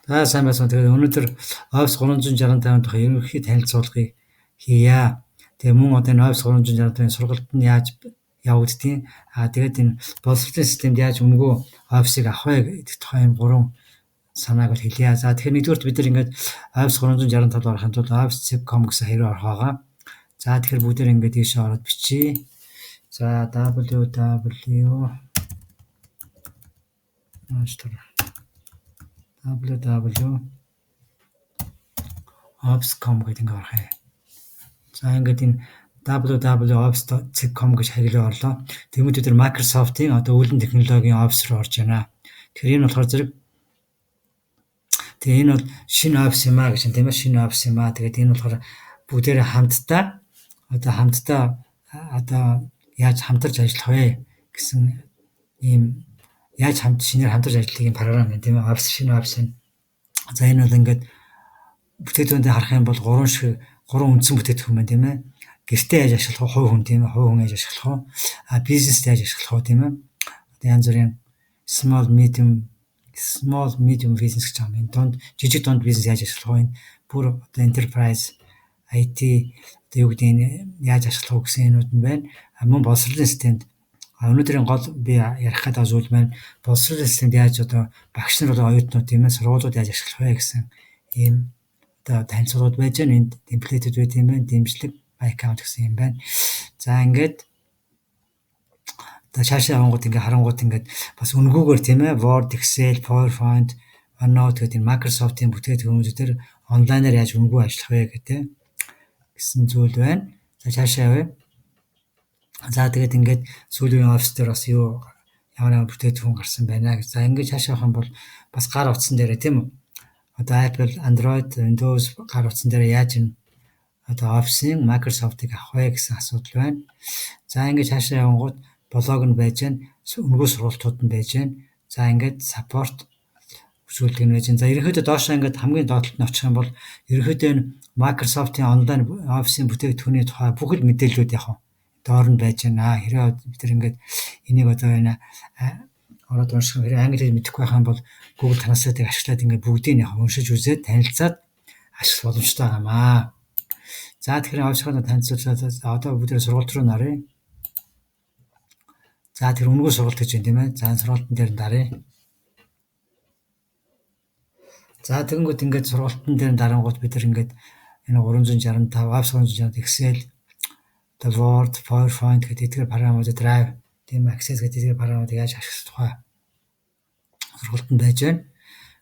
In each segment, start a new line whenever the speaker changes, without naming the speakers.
За, сайн байцгаана. Тэгээд өнөөдөр Office 365 дахь ерөнхий танилцуулгыг хийе. Тэгээ мөн одоо энэ Office 365-ын сургалт нь яаж явагддгийг, тэгээд энэ боловсролын системд яаж үнэгүй Office-ыг авах вэ гэдэг тухай энэ гурван санааг бол хэлье. За, тэгэхээр нэгдүгээрт бид нар ингээд Office 365 орохын тулд office.com гэсэн хаягаар орох байгаа. За, тэгэхээр бүгдээр ингээд ийшээ ороод бичье. За, www www.office.com гэдэг ингээд орох юм. За, ингээд энэ www.office.com гэж хаяг руу орлоо. Тэгмээд бид нар Microsoft-ийн одоо үүлэн технологийн офис руу орж байна. Тэгэхээр энэ болохоор зэрэг, тэгээ энэ бол шинэ офис юм а гэж, тийм ээ, шинэ офис юм а. Тэгээд энэ болохоор бүгдээрээ хамтдаа одоо яаж хамтарч ажиллах вэ гэсэн ийм яаж хамт шинээр хамтарч ажиллах юм програм байна, тийм ээ, офис, шинэ офис юм. За, энэ бол ингээд бүтээгдэхүүнээ харах юм бол гурван шиг, гурван үндсэн бүтээгдэхүүн байна, тийм ээ. Гэртээ яаж ашиглах вэ? Хувь хүн, тийм ээ, хувь хүн яаж ашиглах вэ? Бизнест яаж ашиглах вэ, тийм ээ. Одоо янз бүрийн small medium business гэж байгаа юм. Дунд, жижиг, дунд бизнес яаж ашиглах вэ? Энэ бүр одоо enterprise IT одоо юу гэдэг нь яаж ашиглах вэ гэсэн юмнууд нь байна. Мөн боловсролын системд өнөөдрийн гол би ярих гэдэг зүйл маань боловсролын системд яаж одоо багш нар болон оюутнууд, тийм ээ, сургуулиуд яаж ашиглах вэ гэсэн ийм одоо танилцуулгууд байж байна. Энд template үүд байт юм байна. Дэмжлэг, my account гэсэн юм байна. За, ингээд одоо цаашаа явангууд ингээ харангуут ингээд бас үнэгүйгээр, тийм ээ, Word, Excel, PowerPoint, OneNote гэдэг энэ Microsoft-ийн бүтээгдэхүүнүүдээр онлайнаар яаж үнэгүй ажиллах вэ гэдэг гэсэн зүйл байна. За, цаашаа явъя. За, тэгээд ингээд сүүлийн офис дээр бас юу ямар ямар бүтээгдэхүүн гарсан байна гэж. За, ингээд цаашаа явах юм бол бас гар утсан дээрээ, тийм үү? Одоо Apple, Android, Windows гар утсан дээр яаж энэ одоо Office-ийн Microsoft-ыг авах вэ гэсэн асуудал байна. За, ингээд цаашаа явангууд блог нь байж байна, үнэгүй сургалтууд нь байж байна. За, ингээд support үзүүлдэг нь байж байна. За, ерөнхийдөө доошоо ингээд хамгийн доод талд нь очих юм бол ерөнхийдөө энэ Microsoft-ийн онлайн Office-ийн бүтээгдэхүүний тухай бүхэл мэдээллүүд яг доор нь байж байна. Хэрвээ бид нар ингээд энийг одоо энэ ороод унших, хэрвээ англи хэл мэдэхгүй байх юм бол Google Translate-ыг ашиглаад ингээд бүгдийг яг уншиж үзээд танилцаад ашиглах боломжтой байгаа юм аа. За, тэгэхээр Office-ийн танилцуулаад одоо бүгдээ сургалт руу оръё. За, тэр үнэгүй сургалт гэж байна, тийм ээ. За, сургалтын дээр нь даръя. За, тэгэнгүүт ингээд сургалтын дээр дарангуут бид нар ингээд энэ 365, Office 365, Excel, одоо Word, PowerPoint гэдэг эдгээр програмууд, Drive, тийм, Access гэдэг эдгээр програмуудыг яаж ашиглах тухай сургалтанд байж байна.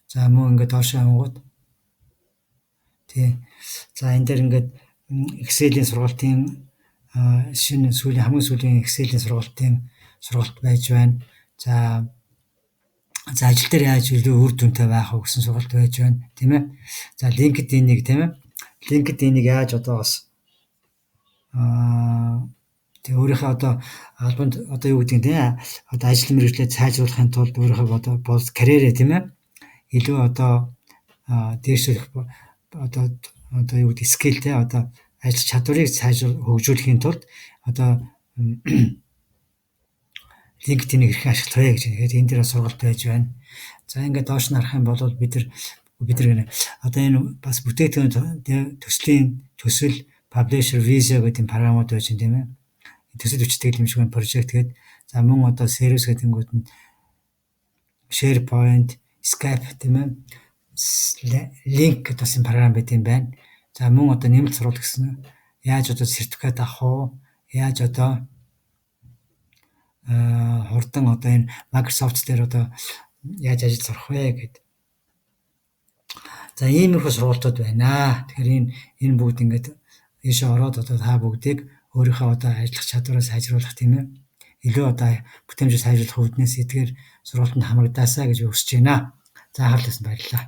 За, мөн ингээд доошоо явангууд, тий. За, энэ дээр ингээд Excel-ийн сургалтын шинэ сүүлийн, хамгийн сүүлийн Excel-ийн сургалтын сургалт байж байна. За, ажил дээр яаж илүү үр дүнтэй байх вэ гэсэн сургалт байж байна, тийм ээ. За, LinkedIn-ийг, тийм ээ. LinkedIn-ийг яаж одоо бас тэг өөрийнхөө одоо албанд, одоо юу гэдэг нь, тийм, одоо ажил мэргэжлээ сайжруулахын тулд өөрийнхөө одоо бол карьерээ, тийм ээ, илүү одоо дээшлэх, одоо юу гэдэг, skill, те, одоо ажил чадварыг сайжруул хөгжүүлэхийн тулд одоо LinkedIn-ийг хэрхэн ашиглах вэ гэж. Тэгэхээр энэ дээр сургалт байж байна. За, ингээд доош нь харах юм бол бид нар гэнэ одоо энэ бас бүтээгдэхүүн төслийн төсөл, Publisher, Visio гэдэг програмууд байж байна, тийм ээ. Төсөл бичдэг юм шиг байна, project гэдэг. За, мөн одоо service гэдэг нь SharePoint, Skype, тийм ээ. Lync гэдэг бас юм програм байт юм байна. За, мөн одоо нэмэлт сургалт гэсэн яаж одоо сертификат авах уу? Яаж одоо хурдан одоо энэ Microsoft дээр одоо яаж ажил сурах вэ гэд. За, иймэрхүү сургалтууд байна. Тэгэхээр энэ бүгд ингээд ийшээ ороод одоо та бүгдийг өөрийнхөө одоо ажиллах чадвараа сайжруулах, тийм ээ, илүү одоо бүтээмжээ сайжруулах үүднээс эдгээр сургалтанд хамрагдаасай гэж хүсэж байна. За, анхаарлаасанд баярлалаа.